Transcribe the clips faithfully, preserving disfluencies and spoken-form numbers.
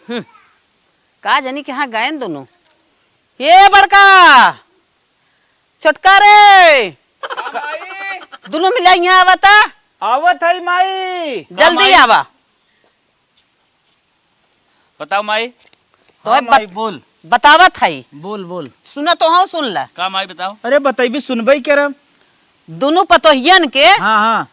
हम्म, का जानी कहाँ गएन दुनू। ये बड़का, छोटका रे, दुनू मिला यहाँ आवा ता। आवत है माई। जल्दी माई। आवा। बताओ माई। तो हाँ बत-, माई, बोल। बतावत है। बोल, बोल। सुना तो हूँ, सुन ला। का माई बताओ? अरे बतैबी, सुनबै के रम। दुनू पतोहियन के हाँ, हाँ।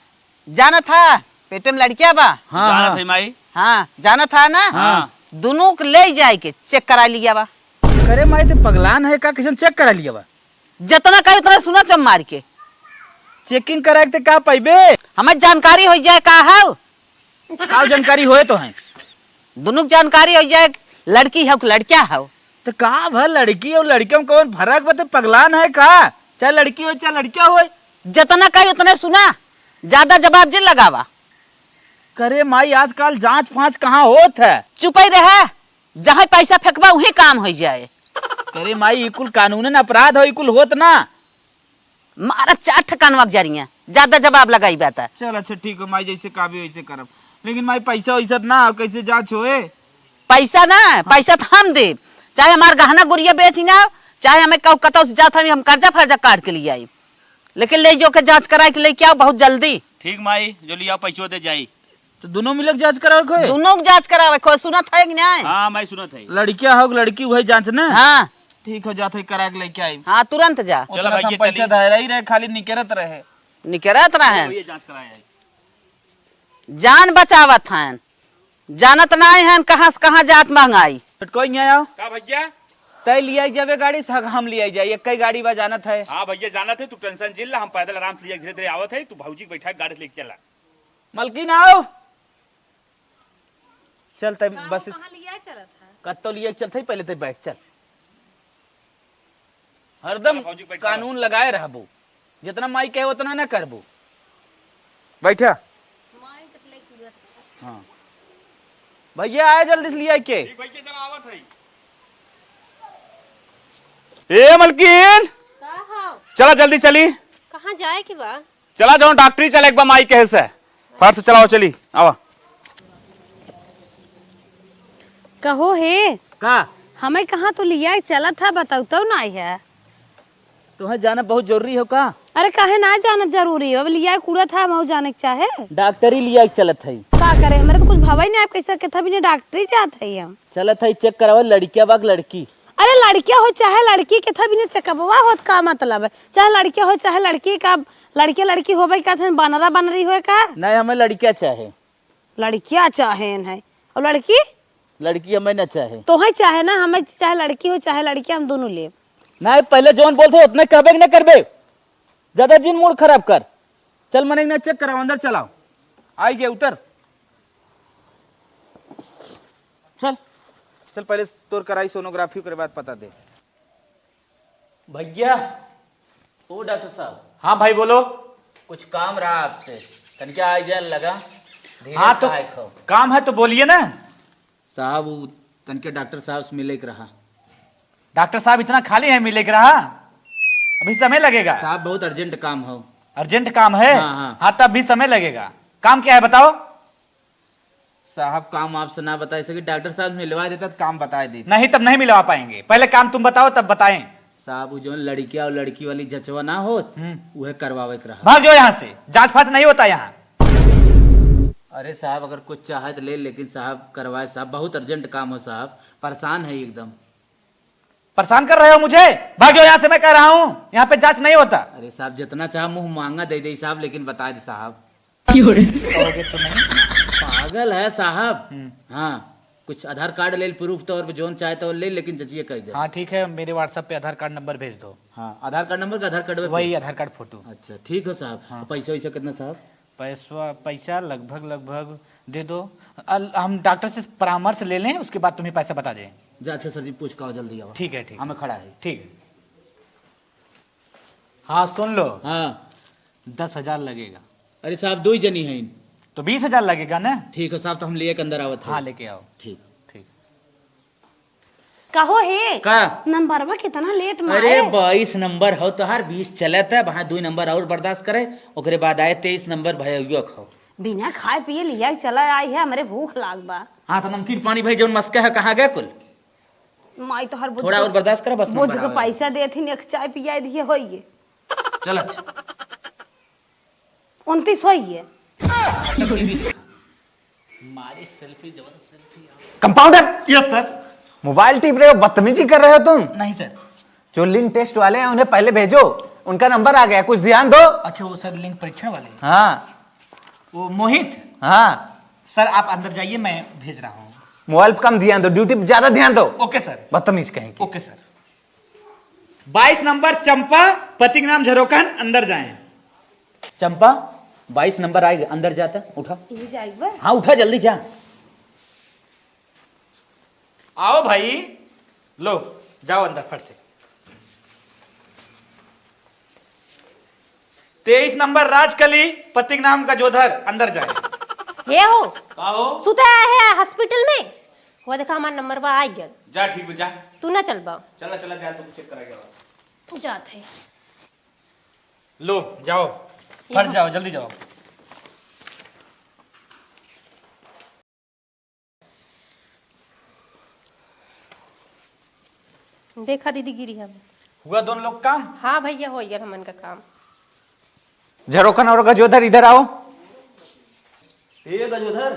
जानत हा, पेटे में लड़किया बा। हाँ, जानत हाँ। है माई। हाँ, जानत हा ना? हाँ। दुनू के ले जाए के चेक करा लिया बा। करे माई, ते पगलान है का? कैसन चेक करा लिया बा? जतना कही उतना सुना चम मार के। चेकिंग कराए के ते का पाइबे? हमें जानकारी हो जाए का हौ? का जानकारी होए तो है? दुनू के जानकारी हो जाए, लड़की हौ कि लड़का हौ। तो का भा लड़की और लड़के में कौन फर्क बा? ते पगलान है का? चाहे लड़की होए चाहे लड़का होए। जतना कही उतने सुना, ज्यादा जवाब जिन लगावा। करे माई, आजकल जांच फांच कहाँ होत है? चुपै रहे, जहाँ पैसा फेंकबा वहीं काम हो जाए। करे माई, ई कुल कानूनन अपराध हो, ई कुल होत ना। मारा चार ठकानवा के जरिया, ज्यादा जवाब लगाई बात है। चल अच्छा ठीक हो माई, जैसे का भी वैसे करब, लेकिन माई पैसा वैसा ना हो, कैसे जांच होए? पैसा ना, हाँ। पैसा तो हम देब, चाहे हमार गहना गुरिया बेच ही ना, चाहे हमें कहू कतौ से जात हमी, हम कर्जा फर्जा काट के लिए आई, लेकिन ले जो के जांच कराए के लेके आओ बहुत जल्दी। ठीक माई, जो लिया पैसो दे जाई। तो दोनों मिलक जांच करावे को है? दोनों के जांच करावे को, सुनत है कि नहीं? हाँ, मैं सुनत है। लड़किया हो कि लड़की, वही जांच ना? हाँ। ठीक हो, जात है, करा के लेके आई। हाँ, तुरंत जा। चलो उतना भैया, हम पैसा चली। धरे ही रहे, खाली निकरत रहे। निकरत रहे। चलो भैया, जांच कराए आई। जान बचावत हैं, जानत नाहीं हैं कहाँ से कहाँ जात महंगाई। कोई नहीं आओ। का भैया? तय लिया जावे गाड़ी से, हम लिया जाए, एक कई गाड़ी बा, जानत है। हाँ भैया, जानत है, तू टेंशन जिन ला, हम पैदल आराम से लिया, धीरे धीरे आवत है, तू भौजी के बैठा के गाड़ी से लेके चला। मलकिन आओ। चल तै का हो, बस इस कहाँ लिया चलत है? कत्तो लिया चलत है, पहले तै बैठ चल। हरदम चल, भौजी, बैठ कानून लगाए रहबू, जितना माई कहे उतना ना करबू। बैठा। माई तो play पूरा। हाँ। भैया आए जल्दी से लिया के। ठीक भैया, चल आवत है। ए मलकिन। का हो? चला जल्दी चली। कहाँ जाए के बा? चला, जौन डॉक्टरी चले एक बार माई कहे से। फट से चलाओ, चली, आवा। कहो हे। का? हमें कहाँ तू लिया चलत है, बताऊ तो ना है। तुम्हें जाना बहुत जरूरी हो का? अरे काहे ना जानब जरूरी हो, अब लिया कूड़ा था, हम जाने के चाहे। डॉक्टरी लिया चलत है। का करे, हमारे तो कुछ भावा ही नहीं, आप कैसे कितना भी डॉक्टरी जात है हम। चलत है चेक करावे, लड़किया बा कि लड़की? अरे लड़किया हो चाहे लड़की, केथा बिना चेकअपवा होत का मतलब है? चाहे लड़किया हो चाहे लड़की, का लड़किया लड़की होबे का थन, बनरा बनरी होए का? नहीं, हमें लड़किया चाहे। लड़किया चाहे है। और लड़की? लड़की हमें न चाहे। तोहे चाहे ना, हमें चाहे लड़की हो चाहे लड़की, हम दोनों लेब। नहीं, पहले जौन बोलते उतने कहबे कि न करबे, ज्यादा जिन मूड खराब कर। चल मने ना चेक कराओ, अंदर चलाओ। आई गया, उतर। चल, चल पहले तोर कराई सोनोग्राफी, ओकरे बाद पता दे। भैया, ओ डॉक्टर साहब। हाँ भाई, बोलो। कुछ काम रहा आपसे, तनिका आई जान लगा, धीरे हाँ, से तो खाए खाओ। काम है तो बोलिए ना। साहब, वो तनिका डॉक्टर साहब से मिले के रहा। डॉक्टर साहब इतना खाली है, मिले के रहा? अभी समय लगेगा। साहब, बहुत अर्जेंट काम हो। अर्जेंट काम है? हाँ, हाँ। हाँ, तब भी समय लगेगा। काम क्या है, बताओ। साहब, काम आपसे ना बताई सकी, डॉक्टर साहब मिलवा देता तो काम बताए देते। नहीं, तब नहीं मिलवा पाएंगे, पहले काम तुम बताओ, तब बताएं। साहब, वो जौन लड़किया और लड़की वाली जचवा ना होत, हम्म। उहे करवावे के रहा। भाग जाओ यहाँ से, जांच फांच नहीं होता यहाँ। अरे साहब, अगर कुछ चाहे तो ले, लेकिन साहब करवाए साहब, बहुत अर्जेंट काम हो साहब, परेशान है एकदम। परेशान कर रहे हो मुझे, भाग जाओ यहाँ से, मैं कह रहा हूँ, यहाँ पे जांच नहीं होता। अरे साहब, जितना चाहे मुंह मांगा दे दे साहब, लेकिन बता दे साहब। क्यों रे? कहोगे तो नहीं? पागल है साहब। हम्म। हाँ, कुछ आधार कार्ड ले, प्रूफ तौर पे जौन चाहे तो ले, लेकिन जचिए कह दे। हाँ ठीक है, मेरे WhatsApp पे आधार कार्ड नंबर भेज दो। हाँ, आधार कार्ड नंबर का आधार कार्ड पे वही पे? आधार कार्ड फोटो। अच्छा ठीक है साहब। हाँ। पैसा वैसा कितना साहब? पैसा, पैसा लगभग, लगभग दे दो। अल-, हम डॉक्टर से परामर्श ले लें, उसके बाद तुम्हें पैसा बता दें। जा, अच्छा सर जी, पूछ के आओ, जल्दी आओ। ठीक है, ठीक। हाँ, मैं खड़ा है। ठीक है। हाँ, सुन लो। हाँ। दस हजार लगेगा। अरे साहब, दो ही जनी हैं। तो बीस हजार लगेगा ना? ठीक है साहब, तो हम लिए के अंदर आवत हैं। हाँ, लेके आओ। ठीक। ठीक। कहो हे, का? नंबरवा कितना लेट में अरे, आए? बाईस नंबर हो तोहार, बीस चलत है, वहाँ दो नंबर और बर्दाश्त करे, ओकरे बाद आए तेईस नंबर भैया खाओ। बिना खाए पिए लिया के चला आई है, हमरे भूख लाग बा। हाँ, तो नमकीन पानी भाई जौन मस्का है, कहाँ गए कुल? माई तोहर बुझ थोड़ा के, और बर्दाश्त करा, बस बुझ नंबर के आवे। पैसा देथिन, एक चाय पियाई दिए होइए। चल अच्छा। उनतीस होइए। मारी सेल्फी, जवन सेल्फी। कंपाउंडर! यस सर। मोबाइल टिप रहे हो, बदतमीजी कर रहे हो तुम। नहीं सर। जो लिंक टेस्ट वाले हैं, उन्हें पहले भेजो, उनका नंबर आ गया, कुछ ध्यान दो। अच्छा, वो सर लिंक परीक्षण वाले? हाँ। वो मोहित? हाँ। सर, आप अंदर जाइए, मैं भेज रहा हूँ। मोबाइल पे कम ध्यान दो, ड्यूटी पे ज्यादा ध्यान दो। ओके सर। बदतमीज कहीं की। ओके सर। बाईस नंबर चंपा, पति के नाम झरोखन, अंदर जाएं। चंपा, बाईस नंबर आएगा, अंदर जाता, उठा। ये जाइबा? हाँ, उठा, जल्दी जा। आओ भाई, लो, जाओ अंदर फट से। तेईस नंबर राजकली, पति के नाम गजोधर, अंदर जाए। हे हो। का हो? सुते है हॉस्पिटल में? वो देखा, हमार नंबर बा, आ गया। जा, ठीक बा, जा। तू ना चल बा। चला, चला, जा, तू चेक करा गया। तू जात है। लो, जाओ। फट जाओ, जल्दी जाओ। देखा दीदी, गिरी हम। हुआ दोनों लोग काम? हाँ भैया, हो गया हमन का काम। झरोखन और गजोधर, इधर आओ। ए गजोधर,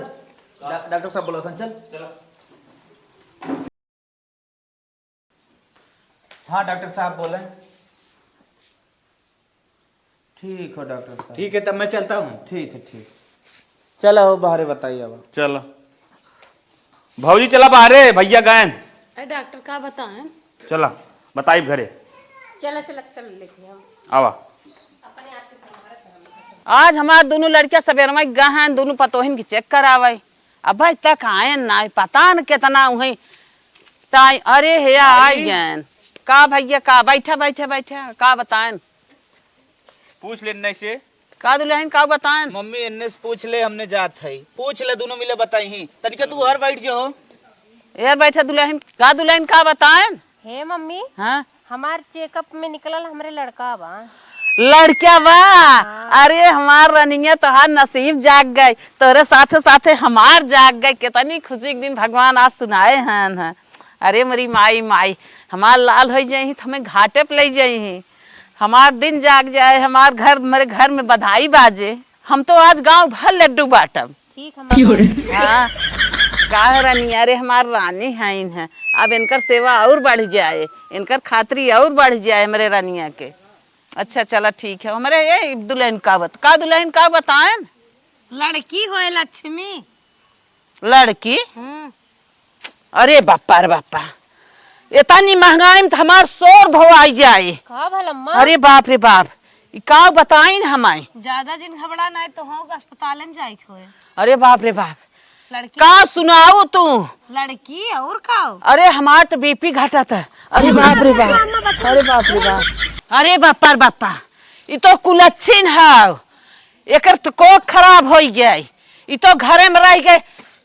डा-, डॉक्टर साहब बोला था, चल। चलो। हाँ डॉक्टर साहब बोले। ठीक हो डॉक्टर साहब। ठीक है, तब मैं चलता हूँ। ठीक है, ठीक। चला हो बाहरे, बताइए अब। चला भौजी, चला बाहरे, भैया गएन। अरे डॉक्टर, का बताएं? चला, बताई घरे। चला, चला, चल लेके हम। आवा। आज हमार दुनू लड़किया सबेरवा गए हैं, दुनू पतोहिन के चेक करावे। अब भाई तक आएन ना, पता न कितना उहें टाइम। अरे हे, आई आई। गएन। का भैया, का? बैठा, बैठा, बैठा, का बताएन? पूछ ले इन्ने से। का दुलहिन, का बताएन? मम्मी, इन्ने से पूछ ले, हमने जात है। पूछ ले, दुनू मिले बताई ही। तनिका तू हर बैठ जो हो। यार बैठा दुलहिन, का दुलहिन, का बताएन? हे मम्मी, हाँ? हमार चेकअप में निकलल हमरे लड़का बा। लड़का बा? हाँ। अरे हमार रनिया, तोहार नसीब जाग गए, तोरे साथे साथे हमार जाग गए। कितनी खुशी के दिन भगवान आज सुनाए हैं, हैं। अरे मोरी माई, माई, हमार लाल होइ जाई ही, तो हमें घाटे पे ले जाई ही। हमार दिन जाग जाए, हमार घर, मेरे घर में बधाई बाजे। हम तो आज गांव भर लड्डू बांटब। ठीक, हम की हो रे? हाँ, का है रानी? अरे हमार रानी हईन है, अब इनकर सेवा और बढ़ जाए, इनकर खातरी और बढ़ जाए हमरे रानिया के। अच्छा चला ठीक है। हमरे ये दुलहिन का बत-, का दुलहिन का बताएन? लड़की होए लक्ष्मी। लड़की? हम्म। अरे बापा रे बापा, इतनी महंगाई में तो हमार सोर धोआई जाए। का भल अम्मा? अरे बाप रे बाप, ई का बताइन हमाई? ज्यादा जिन घबरा ना है तो हो अस्पताल में जाए के होए। अरे बाप रे बाप, लड़की का सुनाओ तू? लड़की और का? अरे हमार तो बीपी घटत है। अरे बाप रे बाप, अरे बाप रे बाप, अरे बापा रे बापा, ई तो कुलच्छिन है। एकर तो कोख खराब होइ गए, ई तो घरे में रह गए,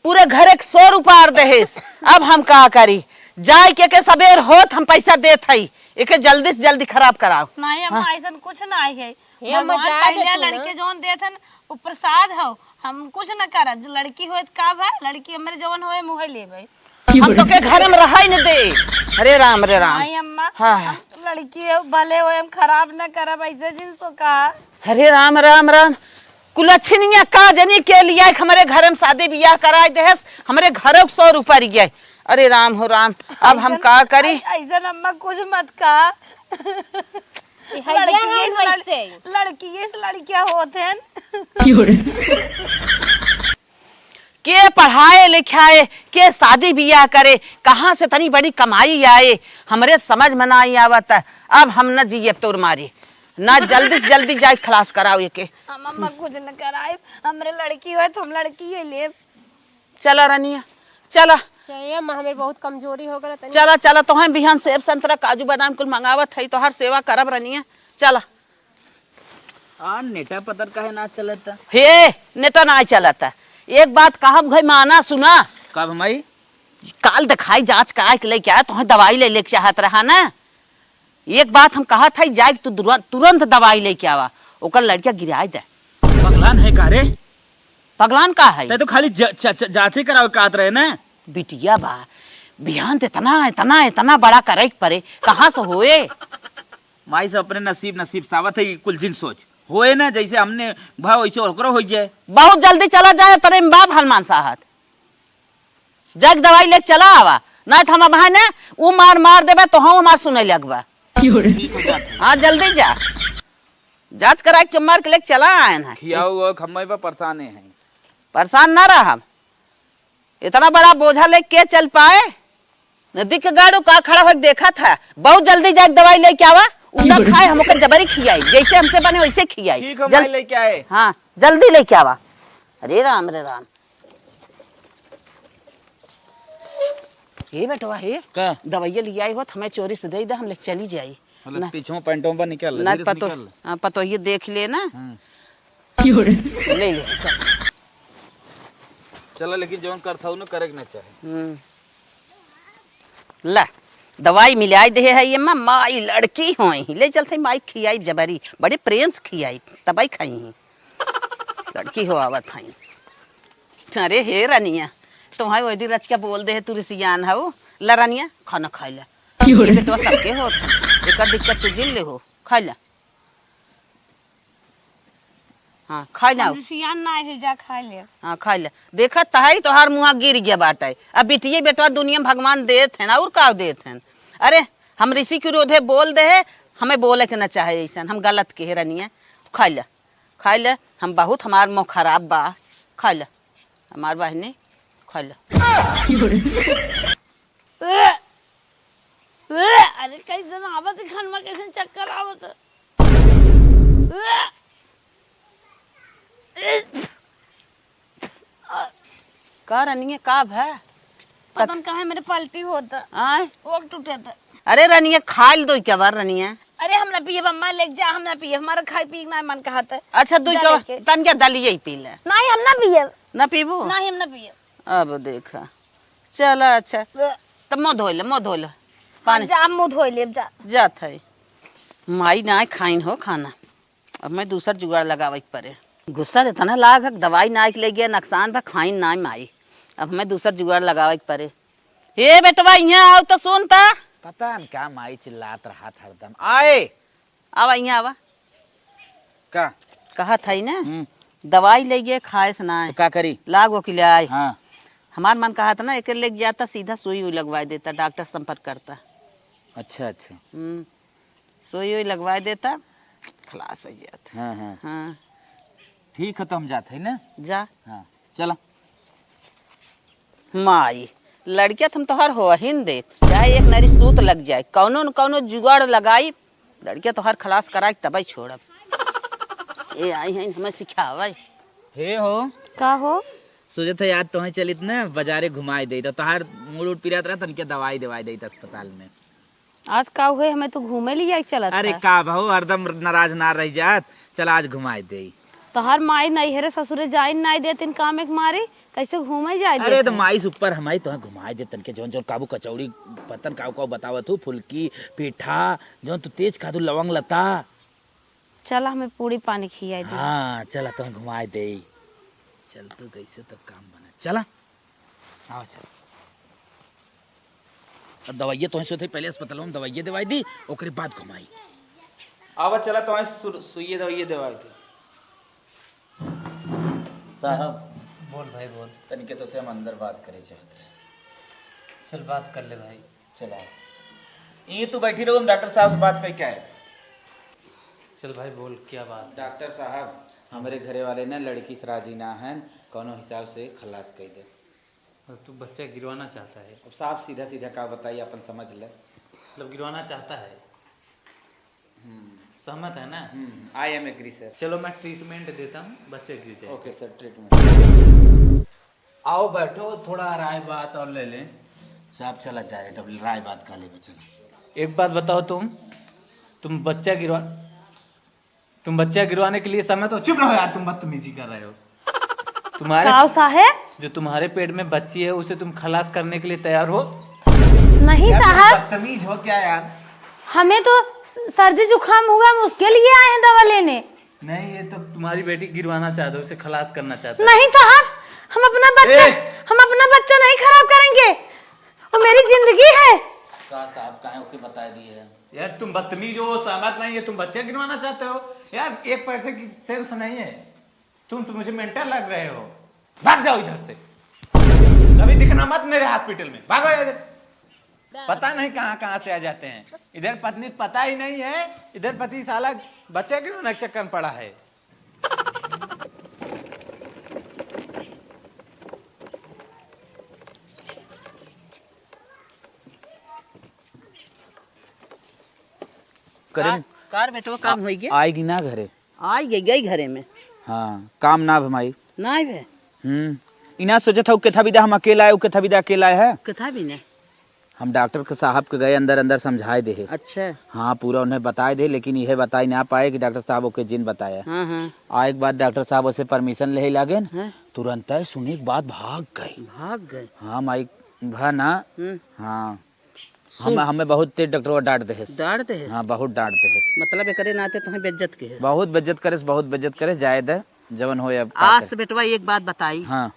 पूरे घरे के सोर उपार देहेस। अब हम का करी? जाए के, के सबेर होत हम पैसा देत हई, एके जल्दी से जल्दी खराब कराओ। नहीं अम्मा, हाँ। ऐसन कुछ ना है। हे अम्मा, भगवान जाए दे पहले तू ना। लड़के जौन देत हन, वो प्रसाद हो, हम कुछ न करब। लड़की होए त का भा, लड़की हमरे जवन होए, मुहे लेबे। हम तो के घर में रहाई न दे। अरे राम, रे राम। नहीं अम्मा, हाँ। हम तो लड़की है, भले होए, हम खराब न करब, ऐसे जिन सो का। अरे राम, राम, राम। कुलच्छिनिया का जनी के लिए एक हमरे घर में शादी बियाह कराए देहस, हमरे घरों के सोर उपार गया। अरे राम हो राम, अब हम ऐसन, का करी? ऐ-, ऐसन अम्मा कुछ मत कहा। ये है, लड़की ये है इस लड़-, वैसे। लड़की इस लड़किया होत हैं। के पढ़ाए लिखाए, के शादी बियाह करे, कहाँ से तनी बड़ी कमाई आए, हमरे समझ में नाई आवत। अब हम न जियब तोर मारी, न जल्दी से जल्दी जाए खलास कराओ एके। हम अम्मा कुछ न कराए, हमरे लड़की होए तो हम लड़की ये लेब। चला रनिया, चला। चलिए अम्मा, हमें बहुत कमजोरी हो गया तनी। चला, चला, तोहें बिहान सेब संतरा काजू बादाम कुल मंगावत है, तोहर सेवा करब रनिया। चला। आ नेटा पतर काहे ना चलता? हे, नेटा ना चलता। एक बात कहब घई माना सुना। कब माई? काल दिखाई जांच कराए के लेके आया, तोहें दवाई ले लेके चाहत रहा ना। एक बात हम कहत हई, जाए के तू तुरंत, तुरंत दवाई लेके आवा, ओकर लड़किया गिराए दे। पगलान है का रे? पगलान का है? तै तो खाली ज-, च-, च-, जांचे करावे का आत रहे ना। बिटिया बा, बिहान त इतना, इतना, इतना बड़ा करे के परे, कहाँ से होए? माई से अपने नसीब, नसीब सावत है, कुल जिन सोच। होए ना, जैसे हमने भाव, वैसे ओकरो हो जाए। बहुत जल्दी चला जाए, तरे में बाप हनुमान साहत। जाके दवाई लेके चला आवा, नहीं तो हम अब है ना, ऊ मार मार देबे तो हम हमार सुने लगबा। हाँ, जल्दी जा, जांच करा के चुम्मार के लेके चला आए ना। खियाऊ वो खम्मे पर परेशान है। परेशान ना रह, इतना बड़ा बोझा लेके के चल पाए? नदी के गाड़ू का खड़ा होके देखत है, बहुत जल्दी जाके दवाई लेके आवा। उनका खाए हम ओकर जबरी खियाई, जैसे हमसे बने वैसे खियाई। ठीक है, जल-, मैं लेके आए। हाँ, जल्दी लेके आवा। अरे राम रे राम। हे बेटवा हे, का? दवाइया लियाई होत, हमें चोरी से दे दे, हम ले चली जाई। मतलब ना। पीछे पैंटों पर निकल, ना धीरे से पतो, निकल। हाँ, पतो ये देख ले ना। हाँ। ले ले, चल। चला, लेकिन जौन करत हऊ ना, करे के ना चाहे। हम्म। ला, दवाई मिलाई दे है ये माँ, माई लड़की होई। ले चलते माई खियाई जबरी, बड़े प्रेम से खियाई, तबई खाई। लड़की हो आवत हई। अरे हे रनिया, तुम्हारे वही दिन रचिका बोल दे है, तू रिसियान हऊ। ला रनिया, खाना खाई ला। क्यों रे? ये बेटवा सबके होत है। एकर दिक्कत तू जिन ले हो, खाई ला। हाँ, खाई ला। हम सियान ना है, जा खाई ले। हाँ, खाई ले। देखत त है, तोहार मुँहा गिर गया बाटे। अब बिटिये बेटवा दुनिया में भगवान देत हैं, और का देत हैं? अरे, हम ऋषि के रोधे बोल दे है, हमें बोले के ना चाहे ऐसन, हम गलत के रनिया। खाई ले, खाई ले, हम बहुत, हमार मुँह खराब बा। खाई ले, हमार बहिनी, खाई ले। अरे, कैसन आवत है खानवा, कैसन चक्कर आवत है। का रनिया, का भा? पता न काहे मेरे पलटी होता। आय? ओक टूटता। अरे रनिया, खाइल दो क्या बार रनिया? अरे हम ना पियब, अम्मा लेके जा, हम ना पियब, हमारा खाए पिए के ना मन कहता। अच्छा, दुई जा का लेके। तन क्या दलिया ही पी ले। नहीं, हम ना पियब। ना पीबू? नहीं, हम ना पियब। अब देखा। चला, अच्छा। बे। तब मुँह धोइ ले, मुँह धोइ ले। पानी। जा, मुँह धोइ लेब, जा। जात है। माई नाय खाइन हो खाना। अब मैं दूसर जुगाड़ लगावे के परे। गुस्सा त इतना लाग हक, दवाई नाय के ले गया, नुकसान बा, खाइन नाय माई। अब मैं दूसर जुगाड़ लगावे के परे। हे बेटवा, इहाँ आव त सुन त। पता न का माई चिल्लात रहत हरदम। आए। आवा, इहाँ आवा। का? कहत हई ना, हम्म। दवाई ले गए, खाए से ना तो आए। का करी? लाग वकिल आए। हाँ। हमार मन कहत ना, एके लेके जाता, सीधा सुई उई लगवाए देता, डॉक्टर संपर्क करता। अच्छा, अच्छा। हम्म। सुई उई लगवाए देता, खलास हो जात। हाँ, हाँ। हाँ। ठीक है, तो हम जात है ना? जा। हाँ, चला। माई, लड़किया त हम तोहार होहिन दे, चाहे एक नारी सूत लग जाए, कौनो न कौनो जुगाड़ लगाई, लड़किया तोहार खलास कराई, तबई छोड़ब। ए आई हैं, हमें सिखावे। हे हो। का हो? सोचत है यार, तोहें चलित न बाजारे घुमाए दे, तो तोहार मूड उड पिरात रहा, तनिके दवाई देवाई दे अस्पताल में। आज का हुए, हमें तू घूमे लिया चलत अरे है? का बहू, हरदम नाराज ना रह जात, चल आज घुमाए दे। तोहार माई नैहरे ससुरे जाइन नाई देतिन काम एक मारी, कैसे घूमे जाए अरे देते? तो माई से ऊपर हमारी तोहें घुमाए दे तनके, जौन जौन काबू कचौड़ी पतन काऊ काऊ बतावत हूँ, फुल्की, पीठा, जौन तू तेज खादू लवंग लता। चला हमें पूरी पानी खियाए दे। हाँ, चला तोहें घुमाए दे। चल तू कैसे तब काम बना, चला। आवा चल। अब दवाइये तोहें सोते पहले अस्पताल में दवाइये दवाई दी, ओकरे बाद घुमाई। आवा चला तोहें सु-, सुइये दवाइये दवाई दी। साहब। बोल भाई, बोल। तनिके तो से हम अंदर बात करे चाहत रहे। चल, बात कर ले भाई। चला। ये तू बैठी रहो, हम डॉक्टर साहब से बात करके आए। चल भाई, बोल, क्या बात है? डॉक्टर साहब, हमरे घरे वाले ना लड़की से राजी ना हैं, कौनो हिसाब से खलास कर दे। और तू बच्चा गिरवाना चाहता है? अब साहब सीधा सीधा का बताई, अपन समझ ले। मतलब गिरवाना चाहता है? हम्म। सहमत है ना? हम्म, I am agree, sir। चलो मैं treatment देता हूँ, बच्चा गिर जाएगा। OK, sir, treatment। आओ बैठो, थोड़ा राय बात और ले लें। साहब चला जा रहे, तब राय बात का ले बच्चा। एक बात बताओ तुम, तुम बच्चा गिरवा तुम बच्चा गिरवाने के लिए सहमत हो? चुप रहो यार, तुम बदतमीजी कर रहे हो। तुम्हारे काव साहेब? जो तुम्हारे पेट में बच्ची है, उसे तुम खलास करने के लिए तैयार हो? नहीं यार, तुम साहब। बदतमीज हो क्या यार? हमें तो स-, सर्दी जुकाम हुआ, हम उसके लिए आए हैं दवा लेने। नहीं, ये तो तुम्हारी बेटी गिरवाना चाहता है, उसे खलास करना चाहता है। नहीं साहब, हम अपना बच्चा, ए! हम अपना बच्चा नहीं खराब करेंगे, वो मेरी जिंदगी है। का साहब, काहे ओके बता दिए हैं? यार, तुम बदतमीज हो, वो सहमत नहीं है, तुम बच्चा गिरवाना चाहते हो? यार, एक पैसे की सेंस नहीं है। तुम, तुम मुझे मेंटल लग रहे हो। भाग जाओ इधर से, कभी दिखना मत मेरे हॉस्पिटल में, भागो इधर। पता नहीं कहाँ कहाँ से आ जाते हैं। इधर पत्नी पता ही नहीं है, इधर पति साला बच्चा गिरवाने के चक्कर में पड़ा है। करें। कार, कार बेटवा काम आ, होई गे? आएगी ना घरे? आई गई, गई घरे में। हाँ, काम ना भे माई। ना भे? हम्म। इना सोचत हूँ, केथा बिदा हम अकेला आए, उ केथा बिदा अकेला आए है। केथा भी नहीं। हम डॉक्टर के साहब के गए, अंदर अंदर समझाए दे। अच्छा। हाँ, पूरा उन्हें बताए दे, लेकिन यह बताई ना पाए कि डॉक्टर साहब ओके जिन बताया। हाँ, हाँ। आए के बाद डॉक्टर साहब उसे परमिशन ले लागे न, हाँ। तुरंत ही सुनी के बाद भाग गए। भाग गए? हाँ, माई, भा ना। हम्म। हाँ। सुन। हमें, हमें बहुत तेज डॉक्टरवा डांट देहेस। डांट देहेस? हाँ, बहुत डांट देहेस। मतलब एकरे नाते तोहें बेइज्जत केहेस? बहुत बेइज्जत करेस, बहुत बेइज्जत करेस, जाए दे, जवन होए अब का आस करे। बेटवा एक बात बताई। हाँ।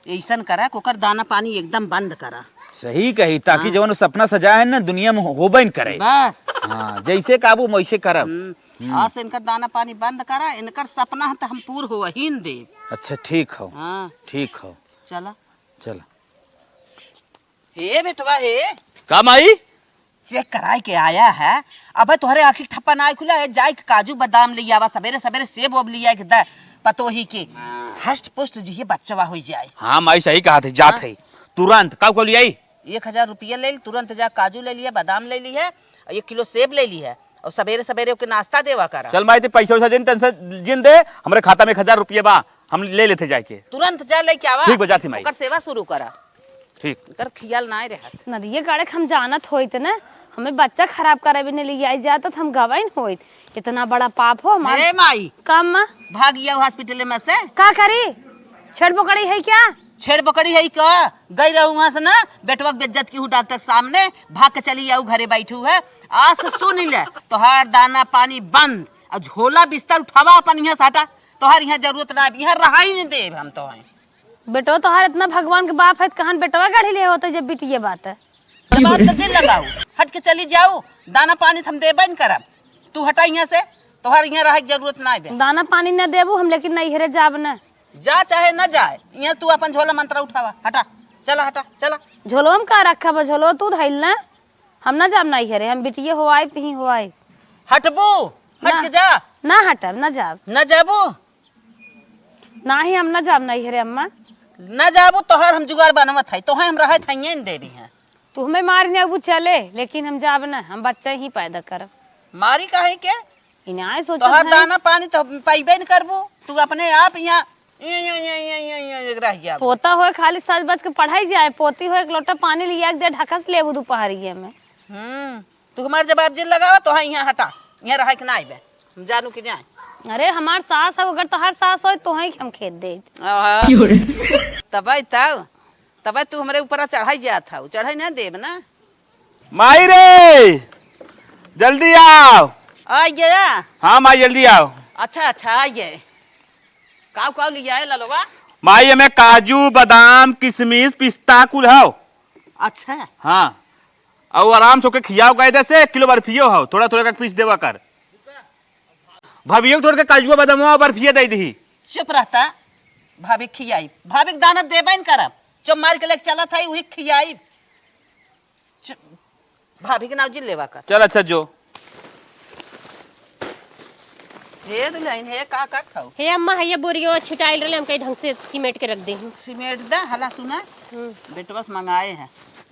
ऐसन करा कि ओकर दाना पानी एकदम बंद करा। सही कही, ताकि हाँ। जवन सपना सजा है ना दुनिया में होबे न करे। बस। हाँ, जैसे काबू वैसे करब। हम्म। हम्म। आस इनकर दाना पानी बंद करा, इनकर सपना है तो हम पूर हो ही न देब। अच्छा, ठीक हो। हाँ। ठीक हो। चला। चला। हे बेटवा हे। का माई? चेक कराए के आया है। अबे तोहरे आँखी के ठप्पा ना खुला है, जाए के काजू बादाम ले आवा, सबेरे सबेरे सेब ओब ले आए के दे पतोही के। हष्ट पुष्ट जी बच्चवा हो जाए। हाँ माई सही कहा थे, जात हाँ। है। तुरंत का को ले आई? एक हजार रुपया ले ली, तुरंत जा काजू ले लिया, बादाम ले ली है, और एक किलो सेब ले ली है, और सबेरे सबेरे ओके नाश्ता देवा करा। चल माई, ते पैसा वैसा जिन टेंशन जिन दे, हमरे खाता में एक हजार रुपया बा, हम ले लेते जाके। तुरंत जा लेके आवा। ठीक बा, जाती माई। ओकर सेवा शुरू करा। ठीक। ओकर खियाल नाय रहत। नदिया गाड़े के हम जानत होइत न, हमें बच्चा खराब करे भी नहीं ले आई जात, तो हम गवाइन होइत। इतना बड़ा पाप हो हमार। ए माई। का अम्मा? भाग गया हॉस्पिटल में से। का करी? छेड़ बोकड़ी है क्या? छेड़ बोकड़ी है का? गई रहू वहाँ से ना, बेटवा के बेइज्जत की हूँ डॉक्टर के सामने, भाग के चली आऊ घरे बैठू है। आज से सुन ले, तोहार दाना पानी बंद, और झोला बिस्तर उठावा अपन यहाँ से हटा। तोहार यहाँ जरूरत ना, यहाँ रहा ही नहीं देब हम तोहें। बेटवा तोहार इतना भगवान के बाप है, त कहन बेटवा गाड़ी ले होते जब बिटिये बात है। बात तो जिन लगाऊ, हट के चली जाऊ, दाना पानी त हम देबे न करब। तू हटा यहाँ से, तोहार यहाँ रहे के जरूरत ना बे। दाना पानी न देबू हम, लेकिन नैहरे जाब न। जा चाहे न जाए, यहाँ तू अपन झोला मंतरा उठावा, हटा, चला हटा, चला। झोलवा में का रखा बा? झोलवा तू धइल न, हम न जाब नैहरे, हम बिटिये हो आइब, तहीं हो आइब। हटबू, हट ना, के जा। ना हटब, न जाब। न जाबू? नाही, हम न जाब नैहरे, अम्मा। न जाबू, तोहर हम जुगाड़ बनवत है, तोहे हम रहत हइये न देबी हैं। तू हमें मार न अबू चले, लेकिन हम जाब न, हम बच्चा ही पैदा करब। मारी काहे के? इनाय सोचत तोहर है। दाना पानी तो पइबे न करबू, तू अपने आप यहाँ ये, ये, ये रह जाबू। पोता होए खाली सज बज के पढ़ाई जाए, पोती होए एक लोटा पानी लिया के दे, ढकस लेबू दोपहरिये में। हम्म। तू हमार जवाब जिन लगावा, तोहे यहाँ हटा, यहाँ रहे के ना आइबे, हम जानू कि जाए। अरे हमार सास है, अगर तोहार सास होई, तोहे हम खेत दे। आहा। क्यों रे? तबे तब, तबे तू हमरे ऊपर चढ़ाई जात हऊ, चढ़ाई ना देब ना। माई रे, जल्दी आओ। आ गया? हाँ माई, जल्दी आओ। अच्छा, अच्छा, आ गए। काऊ, काऊ लिया है ललवा? माई, हमें काजू, बादाम, किशमिश, पिस्ता कुल हौ। अच्छा। हाँ। अउ आराम से ओके खियाओ, कायदे से एक किलो बर्फियो हौ, थोड़ा थोड़ा करके पीस देवा कर। भाभियो के छोड़ के काजुआ बदामवा बर्फिया दे दही। चुप रहता, भाभी खियाई, भाभी के दाना देबे न करब, जो मार के लेके चलत है वही खियाई। चुप, भाभी के नाव जिन लेवा कर। चल अच्छा जो। हे दुल्हन, हे का करत हऊ? हे अम्मा, हे ये बोरियो छिटाइल रहले, हम कहीं ढंग से सिमेट के रख दे हूँ। सिमेट दा, हला सुना। हम्म। बेटवा से मंगाए है।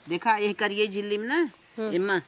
देखा, यही करिए झिल्ली में ना, हम्म। एम्मा।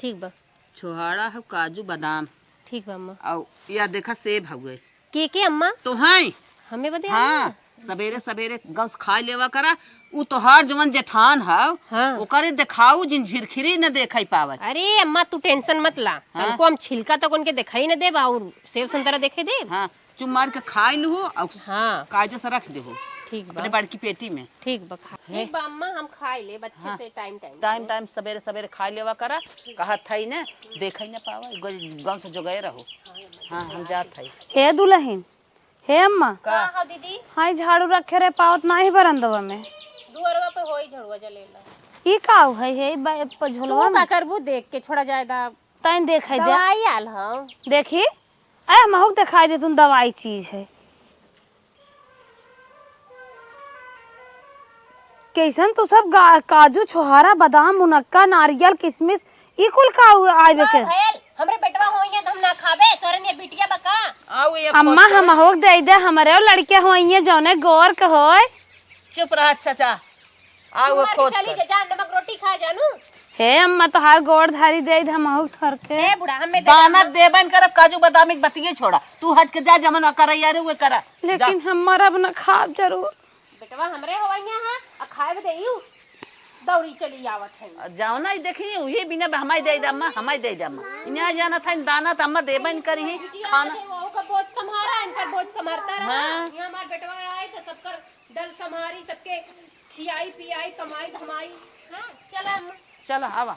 ठीक बा। छोहाड़ा है, काजू, बादाम। ठीक बा, अम्मा। अउ या देखा, सेब हउए। के, के अम्मा? तो हैं। हमें बदे हाँ, अम्मा? सबेरे सबेरे गौस खाए लेवा करा। उ तोहार जवन जेठान हव, हाँ। ओकरे देखाऊ जिन झिरखिरी न देखाई पावत। अरे अम्मा, तू टेंशन मत ला। हाँ। हमको हम छिलका तक उनके देखाई न देब और सेब संतरा देखे देब। हाँ, चुप मार के खाए लूहो और हाँ। कायदे से रख देहो। ठीक बा। अपने बड़की पेटी में। ठीक बा, खा। ठीक बा अम्मा, हम खाई लेब अच्छे हाँ। से टाइम टाइम टाइम से। टाइम सवेरे सवेरे खाई लेवा करा। ठीक। कहत हई ने, देखई न पावा, ग-, गाँव से जोगए रहो। हाँ, हम जात हई। हे दुलहिन, हे अम्मा। का? का हो दीदी? हाँ, झाड़ू रखे रहे, पावत नाही बरंदवा में। दुअरवा पे होई झड़ुआ जलेला। ई का है, हे बा-, प-, तू झोलवा का में? करबू देख के, छोड़ा जाए दा। तैं देखई दे। दवाई आल हौ। देखी, अरे महूक देखाई दे, तुम दवाई चीज है। कैसन तू सब गा-, काजू, छोहारा, बादाम, मुनक्का, नारियल, किशमिश, ई कुल का हुआ आइबे का के? भयल? हमरे बेटवा होइहे त हम ना खाबे, तोरे नियर बिटिया बा का? आउ ये अम्मा, खोज के। हम होक दे दे, हमरे लड़के होइहे जौने गोर के होय। चुप रह चाचा, आउ ये तोहर के खोज चली कर। जा, जा, नमक रोटी खा जानू। हे अम्मा, तोहार गोड़ धारी दे दे, हम होक थर के। हे बूढ़ा, हमें दाना बेटा देबन करब, काजू बादाम के बतिये छोड़ा, तू हट के जा, जमन करा यारे उहे करा। लेकिन जा। हम मरब न खाब जरूर। बेटवा हमरे होइहे हैं, आ खाए बदे यू दौड़ी चली आवत है। आ जाओ ना, ई देखी, उहे बिना हमाई दे दे अम्मा, हमाई दे दे अम्मा। इन्हें जानत है, दाना त अम्मा देबन करी, बिटिया खाना। आज है, वहू का बोझ संभारा, इनकर बोझ संभारता रहा। हाँ। यहाँ हमार बेटवा आए तो सबकर डल संभारी, सबके खियाई, पियाई, कमाई, धमाई। हाँ, चला अम्मा। चला, आवा।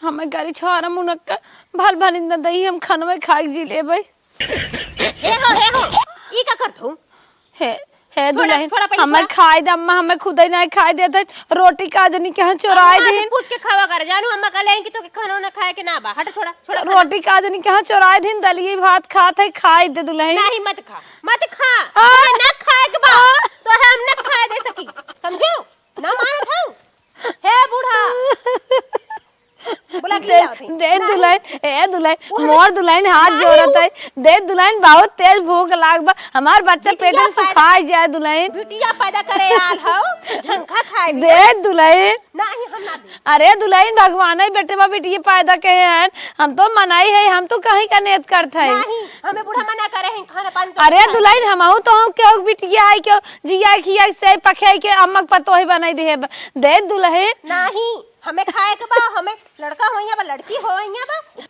हमें गाड़ी छोरा मुनक्का, भल भल इंदा दही, हम खनवे खाए जी लेबै। हे हो, हे हो, ई का करत हो? हे, हे छोड़ा, दुलहिन, छोड़ा, पहिले हमें छोड़ा। खाए दे अम्मा, हमें खुदे नहीं खाए देते। रोटी का जनी कहाँ चोराए अम्मा से दिन। पूछ के खावा कर, जानू अम्मा कहले हैं कि तोके खाना ना खाए के ना बा। हट, छोड़ा, छोड़ा खाना। रोटी का जनी कहाँ चोराए दिन, दलिए भात खात है, खाए दे दुलहिन। नहीं, मत खा, मत खा। आ? तोहे ना खाए के बा, आ? तोहे हम ना खाए दे सकी, समझू? ना मानत हऊ? हे बूढ़ा, बोला कि दे, ले आवत है। दे नहीं। दुलहिन, ए दुलहिन, उहे मोर दुलहिन हाथ नहीं। जोड़त है। दे दुलहिन, बहुत तेज भूख लाग बा, हमार बच्चा बिटिया पेट में पैदा, सुखाई जाए दुलहिन। बिटिया पैदा करे आल हऊ, झंखा खाए दे बिना। दुलहिन। नहीं, हम ना दे। अरे दुलहिन, भगवान ही बेटवा बिटिया पैदा के हैं, हम तो मनाई है, हम तो कहीं का नेत करत है। नहीं, हमें बूढ़ा मना करे हैं खाना पानी के अरे पूछा। दुलहिन, हमहू तो हूँ केहू बिटिया है, केहू जिया खिया से पखे के अम्मा के पतोही बनाई दे, दे दुलहिन। नहीं, हमें खाए के बा, हमें लड़का होइया बा, लड़की होइया बा।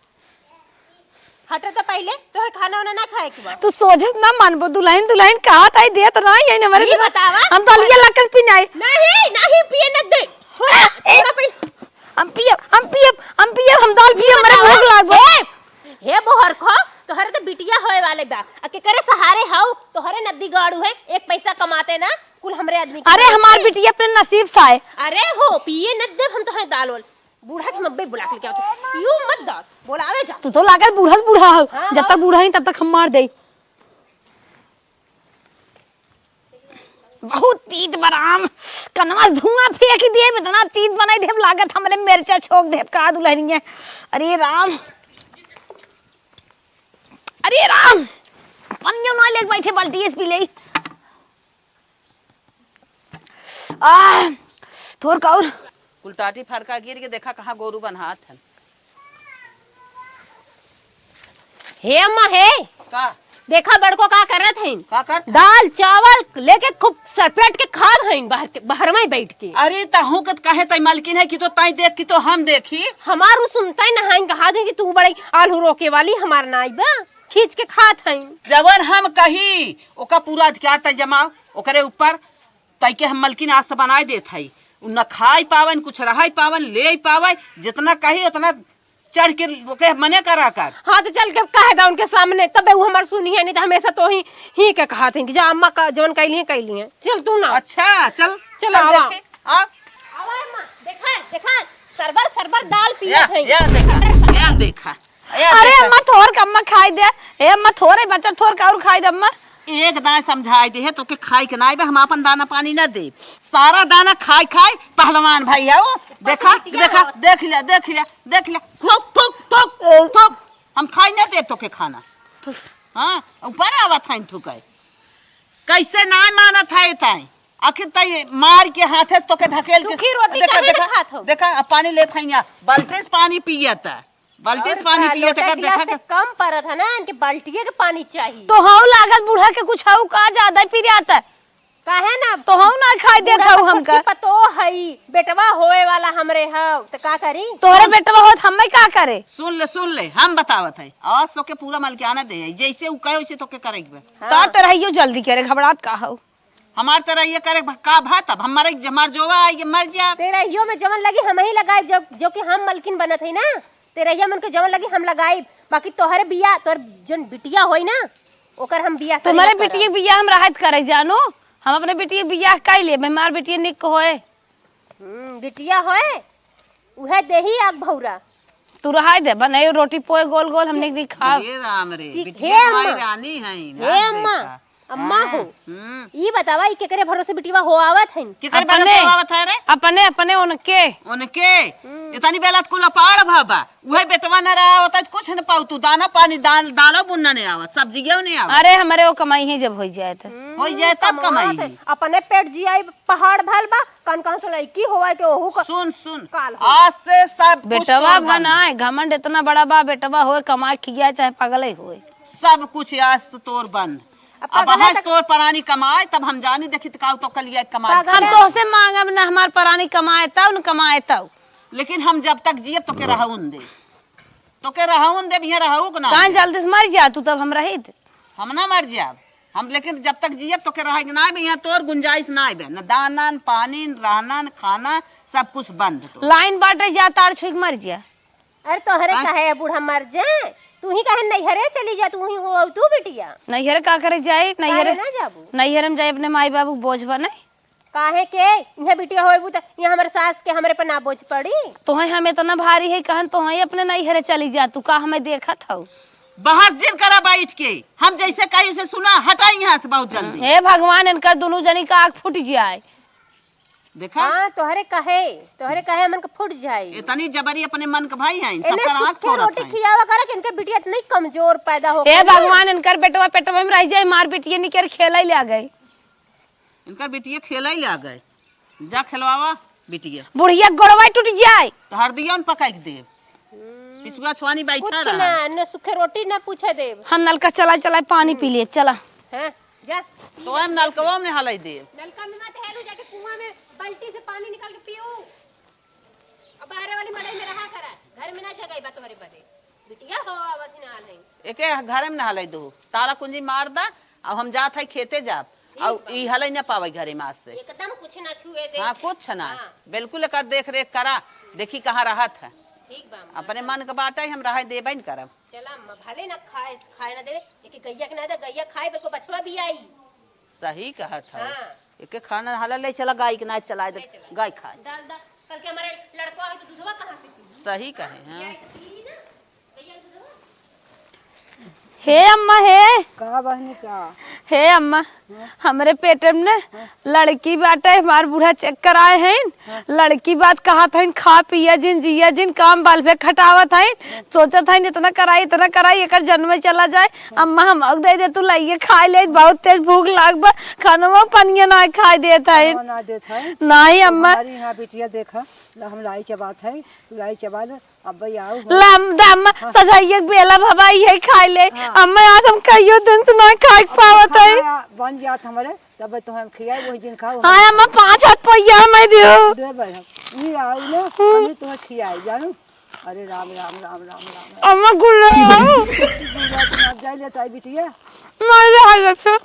हटे तो पहिले, तोहे खाना वाना ना खाए के बा। तू सोझत ना मानबो, दुलहिन, दुलहिन कहत आई, देत ना आई, हमरे ई दुलहिन। बतावा। हम तो अलगे लकस पी नहीं। नहीं, नहीं, पिए न दे। छोड़ा, ए, ए, छोड़ा पहिले। हम पियब, हम पियब, हम पियब, हम दाल ई पियब, हमरे बतावा। भूख लागबो। ए, हे बोहर खो, तोहरे तो बिटिया होए वाले बा। आ केकरे सहारे हऊ? तोहरे नद्दी गाड़ू है, एक पैसा कमाते ना, कुल हमरे आदमी के अरे, भरोसे। हमार बिटिया अपने नसीब से आए। अरे हो, पिए न देब हम तोहे दाल वाल। बूढ़ा के मब्बे बुला के लेके आओ। यू मत दाल, बोलावे जा। तू तो लागल बूढ़ा से बूढ़ा हो। हाँ, जब तक हाँ। बूढ़ा ही तब तक हम मार दे। बहुत तीत बा राम, कनवा से धुआं फेंक देब, इतना तीत बनाई देब, लागत हमरे मिर्चा छोंक देब का दुलहिनिया। अरे राम, अरे राम, पनियो ना लेके बैठे, बाल्टी से पी ले। आ, थोर का और। कुल टाटी फरका गिर के देखा कहाँ गोरू बन्हात हन। हे अम्मा, हे। का? देखा बड़को का करत हईन। का करत हईन? दाल चावल लेके खूब सरपेट के खात हईन बाहर के, बाहर में बैठ के। अरे तहूँ के कहे तई मलकिन है कि तो तई देख कि तो हम देखी। हमार उ सुनता ही ना हईन, कहा दे कि तू बड़ी आलू रोके वाली, हमार नाई बा, खींच के खात हईन। जवन हम कही ओका पूरा अधिकार तई जमाओ ओकरे ऊपर। तई के हम मलकिन आज से बनाए देत हई। उ न खाई पावन, कुछ रहाई पावन, ले पावे, जितना कही उतना चढ़ के ओके मने करा कर। हाँ, तो चल के कह दा उनके सामने, तबे उ हमार सुनिहे, नहीं तो हमेशा तो ही, ही के कहत हैं कि जा अम्मा का जवन कैली है, कैली है। चल तू ना। अच्छा, चल, चल चल आवा। देखे, आ। आवा अम्मा, देखा, देखा, सरबर, सरबर दाल पियत या, हैं। या देखा, या देखा, या अरे देखा। अम्मा, थोर का अम्मा खाई दे। ए अम्मा, थोरे बच्चा, थोर का और खाई दे अम्मा। एक दाएं समझाई दे है, तोके खाई के नाई बे, हम आपन दाना पानी ना दे। सारा दाना खाई खाई पहलवान भाई है वो। देखा, बिटिया देखा, हो। देख लिया, देख लिया, देख लिया। थूक, थूक, थूक, ए। थूक। हम खाई ना दे तोके खाना। हाँ, ऊपर आवत है थूक है। कैसे ना मानत है ताई? आखिर ताई मार के हाथे तोके ढकेल के। सूखी रोटी देखा, काहे ना देखा, खात हो? देखा, अब पानी लेत है यहाँ। बाल्टी से पानी पियत है। बाल्टी से और पानी का, पिए लोटा थे, गिलास देखा से का। कम परत है ना, इनके बाल्टिए के पानी चाहिए। तो हऊ लागल बूढ़ा के कुछ हऊ का ज्यादा ही पी जाता है। काहे ना? तो हऊ ना खाई देत बूढ़ा हऊ के हमका। छोटकी पतोह हई, बेटवा होए वाला हमरे हऊ, तो का करी? तोहरे हम बेटवा होत हमें का करे? सुन ले, सुन ले, हम बतावत है, आज तोके पूरा मलकियाना दे आई, जैसे उ कहे वैसे तोके करे के बा। हाँ। तो तरहियो जल्दी करे, घबरात का हऊ? हमार तेरहिया करे भ-, का भा तब? हम मरे, हमार जोवा आई, मर जा। तेरहियो में जवन लगी हम ही लगाइब, जो, जो कि हम मलकिन बनत है ना। तेरहिया मन के जवन लगी हम लगाइब, बाकी तोहरे बिया, तोहर जन बिटिया होई ना, ओकर हम बिया तुम्हारे सरिया बिटिया करब। बिया हम रहत करे जानू, हम अपने बिटिया बिया कइ लेब, हमार बिटिया निक होए। हम्म, बिटिया होए, उहे देही आग भौरा। तू रहाई दे, बनाई रोटी पोए गोल गोल, हमने नहीं खाब। हे राम रे, ठीक, बिटिया हे हमारी अम्मा। रानी है, हे ना अम्मा, देखा। अम्मा हाँ, हो। हम्म। ई बतावा, ई केकरे भरोसे बिटिया हो आवत है? केकरे अपने, भरोसे आवत है रे? अपने, अपने उनके। उनके? हम्म। इतनी बेला त कुल अपार भा बा। उहे बेटवा न रहा होता त कुछ न पाऊ। तू दाना पानी, दाल, दालो बुन्ना नहीं आवत, सब्जियों नहीं आवत। अरे, हमरे वो कमाई ही जब होइ जाए त। हम्म, होई जाए तब कमात कमाई। है। अपने पेट जियाई पहाड़ भल बा, कन कहाँ से लइकी होवा के ओहू का सुन, सुन। काल हो। आज से सब कुछ बेटवा तोर बंद। भनाए, घमंड इतना बड़ा बा, बेटवा होए, कमाए खिया, चाहे पागल ही होए। सब कुछ आज तो तोर बंद। अब अब पागल है आज तो तोर परानी कमाए, तब हम जानी देखी त का तो कलिया कमाए। पागल हम है। तोहसे मांगब ना, हमार परानी कमाए तब न कमाए तब। लेकिन हम जब तक जियब तोके रहउन दे, तोके रहउन देब, यहाँ रहउक ना। काहे जल्दी से मर जा तू, तब हम रहित। हम ना मर जाब, हम लेकिन जब तक जियब तोके रहे ना बे, यहाँ तोर गुंजाइश ना बे, न दाना, न पानी, न रहना, न खाना, सब कुछ बंद तो। लाइन बाटे जा, तार छुई के मर जा। अरे तोहरे हाँ? कहे बूढ़ा मर जाए, तू ही कहे नैहरे चली जा, तू ही हो तू बिटिया। नैहरे का करे जाए? नैहरे काहे ना जाबू? नैहरे में जाए अपने माई बाबू के बोझ बने। काहे के? इहाँ बिटिया होइबू त इहाँ हमरे सास के हमरे पे ना बोझ पड़ी? तोहे हम इतना भारी है कहन, तोहे अपने नैहरे चली जा, तू का हमें देखत हऊ? बहस जिन करा बैठ के, हम जैसे कही उसे सुना, हटा यहाँ से बहुत जल्दी। हे भगवान, इनकर दुनू जनी का आँख फूट जाए। देखा? हाँ, तोहरे कहे, तोहरे कहे हमन के फूट जाए। इतनी जबरी अपने मन के भाई हैं, एने सबका आँख सूखे फोड़त रोटी हैं। खियावा करे कि इनके बिटिया इतनी कमजोर पैदा हो हे गई। भगवान, इनकर बेटवा पेटवा में रह जाए, मार बिटिया निकर खेले ले आ गए। इनकर बिटिया खेले ले आ गए। जा खेलवावा बिटिया। बुढ़िया गोड़वा टूट जाए। तो हरदिया न पकाई के देब। हम्म। पिछुआ छुआनी बैठा कुछ रहा। ना, न सूखे रोटी ना पूछे देब। हम नलका चला चला पानी पी लिए, चला। हाँ, जा। तो हम नलकवा में नहालाई देब। नलका में मत हेलू, जाके कुआं में बाल्टी से पानी निकाल के पीऊ। अब बाहरे वाली मड़ई में रहा करा, घर में ना जगह बा तुम्हारे बदे। बिटिया हो आवत ही ना हाल है। एके घरे में नहालाई दो, ताला कुंजी मार दा, अब हम जात है खेते जाब, ठीक और बा। ई हलई ना पावे घरे में आज से। एकदम कुछ ना छुए दे। हाँ, कुछ ना। हाँ। बिल्कुल एकर देख रेख करा, देखी कहाँ रहत है। ठीक बा, अम्मा। अपने मन के बाटे हम रहे देबे न करब। चला अम्मा, भले ना खाए, खाए ना दे, लेकिन गैया के ना दे, गैया खाए, बिल्कुल बछवा भी आई। सही कहत हौ। हाँ। एके खाना हाला ले चला, गाय के नाच चलाए दे, ले चला। गाय खाए। डाल दा, कल के हमारे लड़का है तो दूधवा कहाँ से पी? सही कहे, हाँ। गाय तो पी ही ना, गैया दूधवा। हे अम्मा, हे। का बहनी का? हे अम्मा, हाँ? हमरे पेट में न हाँ। लड़की बाटे, हमार बूढ़ा check कराए हैं। हाँ। लड़की बात कहत हईन, खा पिया जिन, जिया जिन, काम बाल पे खटावत हईन। सोचत हईन, इतना कराई, इतना कराई, एकर जन्म चला जाए। हाँ। अम्मा, हम अउर दे दे, तू लाइए खाए ले, बहुत तेज भूख लाग बा। खानवा पनिया ना खाए देत हईन। खानवा ना देत हईन। नाहीं, तो अम्मा। हमारी यहाँ बिटिया देखा, ला हम लाई चबात है, तू लाई चबा ले, अब भाई आओ। लम दम हाँ। सजाइए बेला भवाई है, खाए ले। हाँ। अम्मा, आज हम कईयो दिन से ना खाए अब पावत है। खाना बन जात हमरे, तब तो हम खियाए, वही दिन खाओ। हाँ, अम्मा, पाँच हाथ पैया मैं दियो। दे भाई हम। ई आओ ना, हम्म। हम तुम्हें खियाए, जानू। अरे राम, राम, राम, राम, राम, राम। अम्मा, गुल्ला आओ। गुल्ला तो मत जाए लेता है बिटिया। मैं ले हालत से।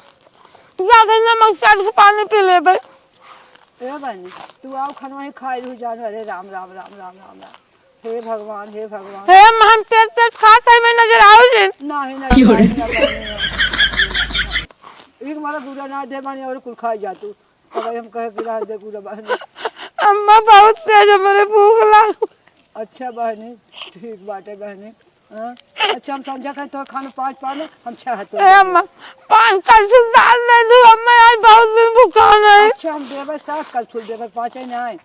ज्यादा नमक चाट के पानी पी ले भाई। ए बहनी, तू आओ, खाना ही खाए रहू, जानू। अरे राम, राम, राम, राम, राम, राम। हे भगवान, हे भगवान। हे अम्मा, हम तेज तेज खात है, मैं नजर आओ जिन। नाही, नाही, नाही, नाही, नाही। एक मारा गुड़ा ना दे मानी और कुल खाई जा तू। तब हम कहे कि रह दे गुड़ा बहनी। अम्मा, बहुत तेज हमरे भूख लाग। अच्छा बहनी, ठीक बाटे बहनी। हाँ? अच्छा, हम संझा खाए तो खाना पाँच पाना, हम छह हाथ ए अम्मा, पाँच कलछुल दाल दे दू, अम्मा, आज बहुत दिन भूखा है। अच्छा, हम देबे सात कलछुल देबे, पाँच ही ना आए।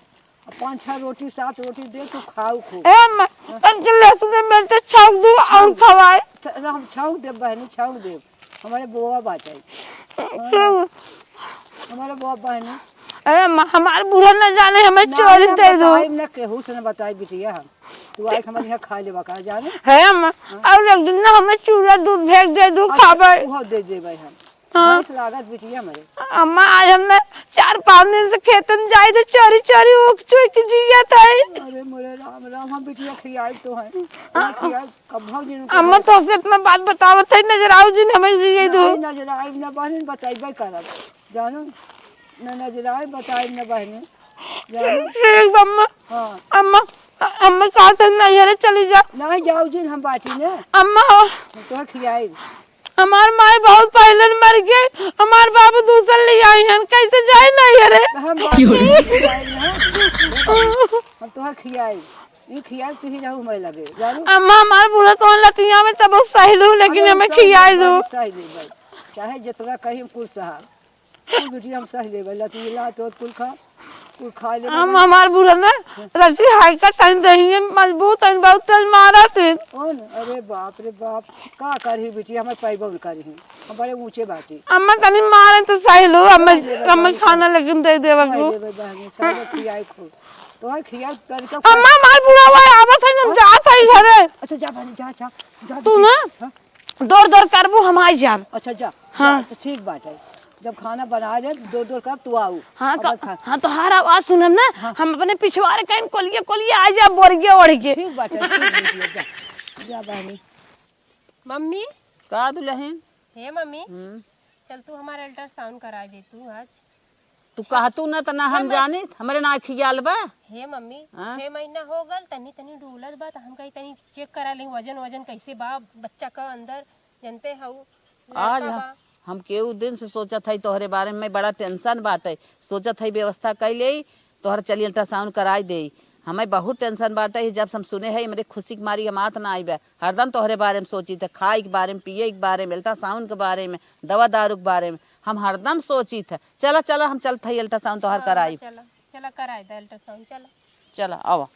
अब पाँच छह रोटी, सात रोटी दे, तू खाऊ खूब। ए अम्मा, हाँ। तनके लहसुन में मिर्च छौंक दू और छौंक। खवाए। छ-, हम छौंक देब बहनी, छौंक देब। हमारे बोआ बाटे। हाँ। छौंक। हमारे बोआ बहनी। अरे अम्मा, हमार बूढ़ा न जाने, हमें ना, चोरी ना दे दो। बताई, ना केहू से ना बताई बिटिया हम। तू आइके हमारे यहाँ खा लेबा का जाने? है अम्मा, हाँ। और एक दिन ना हमें चूड़ा दूध भेज दे दू, अच्छा, खाबे। उहो दे देबे हम। हाँ। भैंस लागत बिटिया मरे। अम्मा, आज हमने चार पाँच दिन से खेतन जाई थे, चोरी चोरी उक चुई के जिया था। अरे मोरे राम राम, हम बिटिया खियाई तो हैं। हाँ। ना खियाई, कब भाव दिन को अम्मा, तो से इतना बात बतावत है, नजर आओ जिन हमें जिया दो। नहीं, नजर आई ना बहन, बताइबे करब। जानो, ना नजराए बताई ना बहनी। जानो। ठीक बा अम्मा। हाँ। अम्मा, अ-, अम्मा कहत है नैहरे चली जा। नहीं जाऊ जिन हम बाटी ने। अम्मा। हम तोहे खियाई। हमार माई बहुत पहले मर गई, हमार बाबू दूसर ले आई हन, कैसे जाए नैहरे? तो हम बाटी ने खियाई ना। हम तोहे खियाई। ई खियाई तू ही रहू मैं लगे। जानो। अम्मा हमार बूढ़ा तो लतिया में तब सहलू, लेकिन अरे हम हमें सह खियाई लेबै, दो। हम सह लेबै। चाहे जितना कही हम कुल सहा। कुल बिटिया हम सह लेबै, लचीला तो कुल खा, कुल खा लेबै हम, बस। हमार बुरा ना, रस्सी हाई का टाइम दही है, मजबूत है, बहुत तेज मारा थे। कौन? अरे बाप रे बाप, का करही बिटिया, हमार पैबो न करही, हम बड़े ऊंचे बाटी। अम्मा तनी मारे तो सह लो, अम्मा, सह लेबै अम्मा बहनी, खाना सह लेकिन दे देवे सह को। लेबै बहनी, सह ले खियाई खूब। तोहर खियाई तरीका खूब। अम्मा हमार बुरा हुआ है, आवत है, हम हाँ? जात है घरे। अच्छा जा बहनी, जा, जा, जा तू बेटी। ना? हाँ? दौड़ दौड़ करबू, हम आई जाब। अच्छा, जा, हाँ। जा, तो ठीक बात है। जब खाना बना ले, दौड़ दौड़ कर तू आऊ। हाँ, अब का, बस खा। हाँ, तोहार आवाज सुनब ना, हाँ। हम अपने पिछवारे कहीं कोलिए, कोलिए आ जाब, बोरिए ओढ़ के। ठीक बात है, ठीक बात है, जा, जा बहनी। मम्मी। का दुल्हन? हे मम्मी, हम्म। चल तू हमारा अल्ट्रासाउंड करा दे तू आज। तू छह कहतू ना त ना हम छह मह- जानित, हमरे ना खियाल बा। हे मम्मी, हाँ? छह महीना हो गल, तनी तनी डोलत बा, त हम कही तनी चेक करा लें वजन वजन कैसे बा बच्चा का अंदर, जनते हऊ आज लड़का हम, बा। हम केहू दिन से सोचत हई तोहरे बारे में, बड़ा टेंशन बाटे, सोचत हई व्यवस्था कई लेई, तोहर चली अल्ट्रासाउंड कराई देई। हमें बहुत टेंशन बाटे, जब से हम सुने हई हमरे खुशी के मारी हम आत ना आइबे, हरदम तोहरे बारे में सोचित है, खाए के बारे में, पिए के बारे में, अल्ट्रासाउंड के बारे में, दवा दारू के बारे में हम हरदम सोचित है। चला, चला, हम चलत हई अल्ट्रासाउंड तोहार हाँ, कराई। चला, चला, कराई दे अल्ट्रासाउंड, चला। चला, आवा।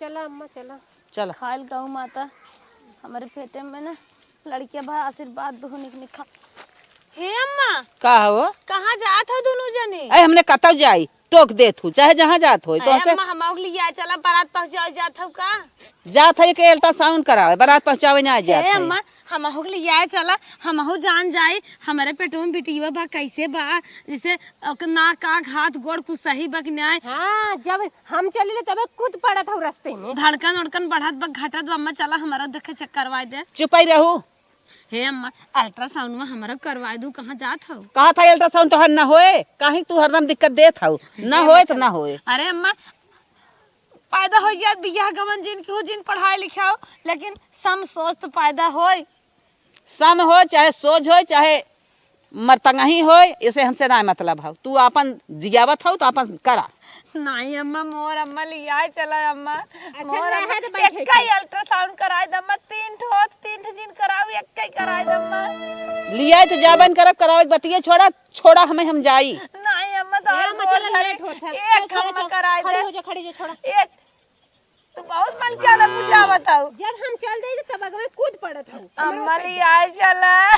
चला अम्मा, चला। चला। खाइल गऊ माता, हमरे पेटे में ना लड़किया भा आशीर्वाद दो निक निक खा। हे अम्मा, का हो? कहाँ जात हो दुनू जने? अरे, हमने कतौ जाई? टोक देत हूँ, चाहे जहाँ जात होई, अरे तोहसे अम्मा, हम आउक लिया चला, बारात पहुँचाओ जात हो का? जात है के अल्ट्रासाउंड करावे, बारात पहुँचावे ना जात ए है। अम्मा, हम आउक लिया चला, हम आउक जान जाई, हमरे पेटवा में बिटिया बा, कैसे बा, जैसे ओकर नाक, आँख, हाथ, गोड़ कुछ सही बा कि नाय? हाँ, जब हम चली ले तबे कूद पड़त हऊ रस्ते में। धड़कन उड़कन बढ़त बा, घटत बा, अम्मा चला हमारा देखे चेक करवाई दे। चुप ही रहू। हे अम्मा, अल्ट्रासाउंड में हमारा करवाई दू, कहाँ जात हऊ? कहा था अल्ट्रासाउंड तोहर न होए, काहे तू हरदम दिक्कत देत हऊ? न हे होए अम्मा, तो न चला। होए। अरे अम्मा, पैदा हो जात बियाह गवन जिन की हो, जिन पढ़ाई लिखाओ, लेकिन सम सोच तो पैदा होए। सम हो चाहे सोच हो चाहे मर्दंगही होए, इसे हमसे ना मतलब हऊ। तू आपन जियावत हऊ तो आपन करा। नहीं अम्मा, मोर अम्मा लियाए चला अम्मा। अच्छा, मोर रहे अम्मा, तो बैठे एक्का ही थे। अल्ट्रासाउंड कराए दम्मा, तीन ठो, तीन ठो जिन कराऊ, एक्का ही कराए दम्मा। लियाए तो जाबन करब, करावे के बतिये छोड़ा, छोड़ा हमें, हम जाई। नहीं अम्मा, तो ए, अम्मा, गोड़ चला, धरे, लेट होत है। एक चल, छोड़ा, हम चल। कराए खड़ी दे। हो जा, खड़ी हो जा, छोड़ा। एक तू बहुत मन के अलग बुझावत हऊ। जब हम चल देई, तब अगवे कूद पड़त हऊ। अम्मा लियाए चला।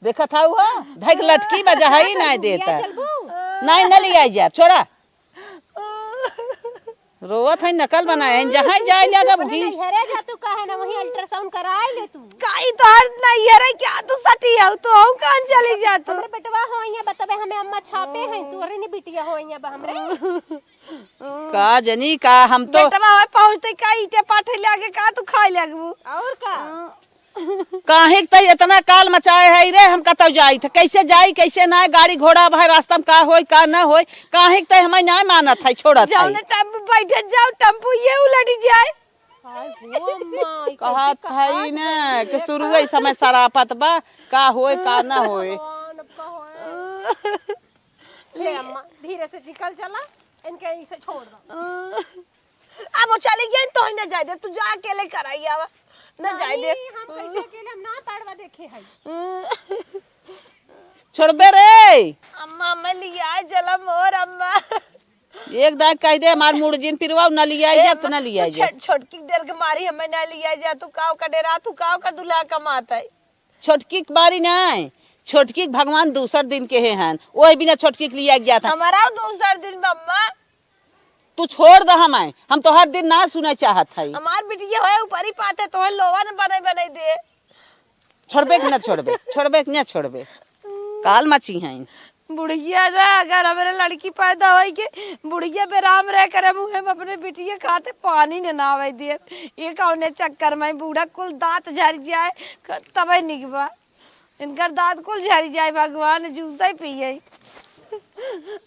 देखत हऊ हो, धइक लटकी बा, जहाई नाय देता। चलबू? नाय, न लियाई जा, छोड़ा। रोवत है, नकल बनाए हैं, जहाँ जाए ले अगर अपने वहीं। नैहरे जा तू, काहे ना वहीं अल्ट्रासाउंड कराए ले तू। काई तोहर नैहरे क्या तू सटी हऊ, तू हऊ कहाँ चली जा तू? हमरे बेटवा हो यहाँ बतबे, हमें अम्मा छापे हैं, तू अरे नहीं बिटिया हो यहाँ बा हमरे। का जनी का हम तो बेटवा होए पहुँचते का ईंटे पाथे लागे का तू खाए लगबू? और का? काहे के तै इतना काल मचाए है रे, हम कतौ जाई थे, कैसे जाई, कैसे ना, गाड़ी घोड़ा भाई रास्ता में का होई, का ना होई, काहे के तै हमें ना मानत है, छोड़त है। जौने टेम्पू बैठे जाओ, टेम्पू ये उलट जाए। हाय हो अम्मा, ई कैसे कहत है कहा ना जाए? कि शुरू ही समय सरापत बा, का होए, का ना होए। भगवान, अब का होए? ले अम्मा, धीरे से निकल चला, इनके इसे छोड़ दो। अब वो चली गई तो ही ना जाए दे, तू जा अकेले कराई आवा, ना जाए दे। नानी, हम कैसे अकेले, हम ना पड़वा देखे हई। छोड़बे रे। अम्मा, अम्मा लिया चला मोर अम्मा। एक दाग कह दे, हमार मूड़ जिन पिरवाओ, ना लिया ए, जा, अम्मा, ना लिया तू जा। छोट-, छोटकी के डर के मारी हमें ना लिया जा, तू काव का डेरा, तू काव का दुल्हा कमात है। छोटकी के बारी नाय, छोटकी के भगवान दूसर दिन के हे हन, ओही बिना छोटकी के लिया के जात हन। हमारा दूसर दिन बा, अम्मा। तू छोड़ द हमाय, हम तोहर दिन ना सुने चाहत हई। हमार बिटिया होए ऊपरी पाते, तोहर लोवा न बने बने दे। छोड़बे कि ना छोड़बे, छोड़बे कि ना छोड़बे? काल मची हैं। बुढ़िया रे, अगर हमरे लड़की पैदा होई के बुढ़िया बेराम रह करे मुँहे में अपने बिटिया खाते पानी न ना आवे दिए। ये कौने चक्कर में बूढ़ा कुल दांत झर जाए, क-, तबे निक बा। इनकर दांत कुल झरी जाए, भगवान जूसै पिए।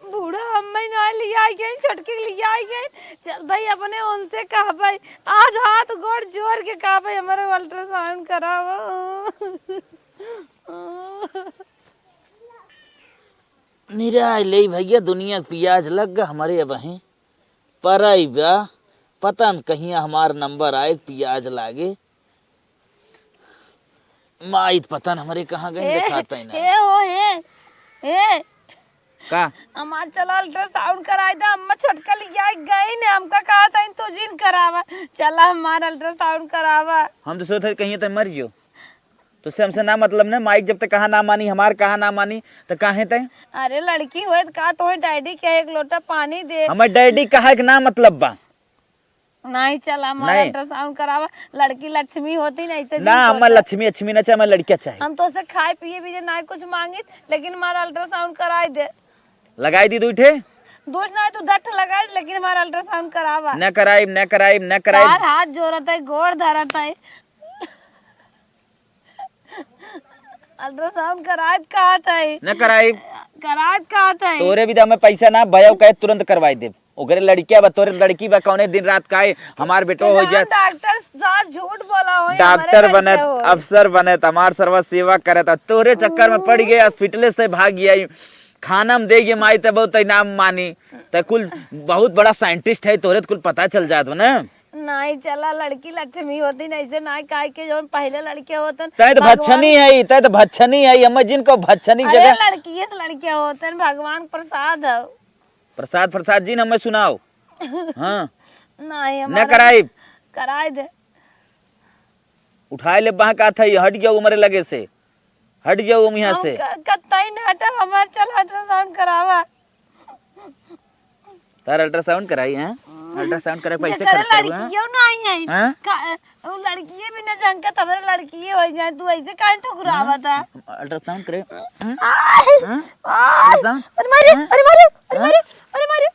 बूढ़ा हम्मै ना लियाइ गइन, छोटकी लियाइ गइन। चल भाई, अपने उनसे कहबै, आज हाथ गोड़ जोर के कहबै, हमरो अल्ट्रासाउंड करावा। निराय ले भैया, दुनिया के पियाज लग गा हमरे अबहीं। परई बा, पता न कहिया हमार नंबर आए, पियाज लागे। माई त पता न हमरे कहाँ गइन, हे, देखात ही ना। हे हो, हे, हे। का? हमार चला अल्ट्रासाउंड कराइ दा, अम्मा छोटका लियाइ गइन, हमका कहत हइन तू जिन करावा। चला हमार अल्ट्रासाउंड करावा। हम तो सोचत हई कहीं तै मर जियो। तो से हमसे ना मतलब ने, माई क जब तक कहा ना मानी, हमार कहा ना मानी, तो काहे तै? अरे लड़की होए त का, तोहे डैडी के एक लोटा पानी दे। हमर डैडी कहा के ना मतलब बा। नहीं, चला हमार नहीं। अल्ट्रासाउंड करावा, लड़की लक्ष्मी होती ना, ऐसे ना, जिन हमार सोचा। लक्ष्मी, लक्ष्मी ना चाहे, हमार लड़किया चाहे। हम तोसे खाए पिए भी ना कुछ मांगित, लेकिन हमार अल्ट्रासाउंड कराइ दे। लगाई दी दुइ ठे? दुइ ठे नहीं, तू दस ठे लगाई, लेकिन हमार अल्ट्रासाउंड करावा। न कराइब, न कराइब, न कराइब। तार हाथ जोरत है, गोड़ धरत है। अल्ट्रासाउंड कराइत कहत है। न कराइब। कराइत कहत है। तोरे भी तो हमें पैसा ना, भयउ कहे तुरंत करवाई देब। ओकरे लड़किया बा, तोरे लड़की बा, कौने दिन रात का है, हमार बेटो हो जाए। डॉक्टर साहब झूठ बोला हो, डॉक्टर बने, अफसर बने, हमार सर्व सेवा करे, त तोरे चक्कर में पड़ गए, हॉस्पिटले से भाग गया। खाना में दे गए माई, त बहुत नाम मानी, त कुल बहुत बड़ा साइंटिस्ट है, तोरे त कुल पता चल जात बा ना। नहीं, चला, लड़की लक्ष्मी होती, नहीं से ना, काहे के जौन पहले लड़के होतन, तै तो भगवान भच्छनी है, तै तो भच्छनी है, हमें जिनको भच्छनी अरे, जगह लड़की से लड़के होतन, भगवान प्रसाद है। प्रसाद, प्रसाद जी ने हमें सुनाओ। हाँ। नहीं, न हमारा कराइब। कराए दे। उठाए ले बहा का था, हट जाओ हमारे लगे से, हट जाओ हम यहाँ हम से। क-, कतई न हटब, हमार चल अल्ट्रासाउंड करावा। तार अल्ट्रासाउंड कराई, हैं? अल्ट्रासाउंड करे पैसे जेकरे खर्च करबू, हैं? लड़कियों ना आई है। हैं? का, वो लड़किए भी ना झंकत, हमारे लड़किए हो जाए, तू ऐसे काहे ठुकरावा था? अल्ट्रासाउंड करे, हैं? आय, हैं? आय, अल्ट्रासाउंड? अरे मारे, हैं? अरे मारे, अरे हैं? मारे, अरे मारे।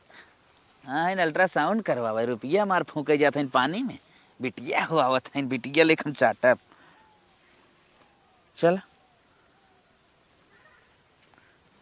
हाँ, इन अल्ट्रासाउंड करवावे, रुपया मार फूंके जात हैं पानी में। बिटिया हो आवत हैं, बिटिया लेखन चाटब। चल।